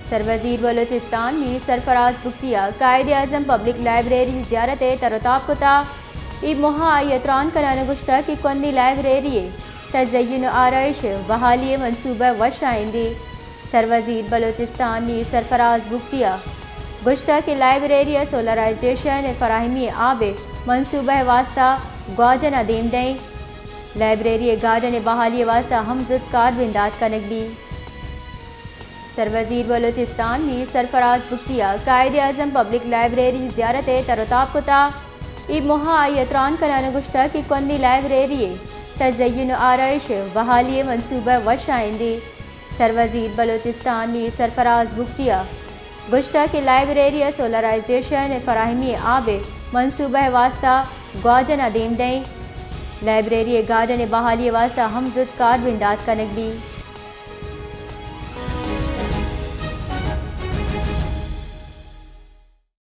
سروزیر بلوچستان میر سرفراز بگٹی ءَ قائد Azam public library زیارت ءِ تر ءُ تاب کتگ۔ اے موہ ءَ آئی ءَ تران کنان ءَ گوشتگ کہ کندی لائبریری ءِ تزئین ءُ آرائش ءُ بحالی ءِ منصوبہ وش آئندے۔ سروزیر بلوچستان میر سرفراز بگٹی ءَ گوشتگ کہ لائبریری ءِ سولرائزیشن ءِ فراہمی ءِ آب ءِ منصوبہ ءِ واستہ گواجن ءَ دیم دئیں۔ لائبریری ءِ گارڈن ءِ بحالی ءِ واستہ ہم زوت کار بندات کنگ بیت۔ سروزیر بلوچستان میر سرفراز بگٹی ءَ قائد اعظم پبلک لائبریری زیارت ءِ تر ءُ تاب کتگ۔ اے موہ ءَ آئی ءَ تران کنان ءَ گوشتگ کہ کندی لائبریری ءِ تزئین ءُ آرائش ءُ بحالی ءِ منصوبہ وش آئندے۔ سروزیر بلوچستان میر سرفراز بگٹی ءَ گوشتگ کہ لائبریری ءِ سولرائزیشن ءِ فراہمی ءِ آب ءِ منصوبہ ءِ واستہ گواجن ءَ دیم دئیں۔ لائبریری ءِ گارڈن ءِ بحالی ءِ واستہ ہم زوت کار بندات کنگ بیت۔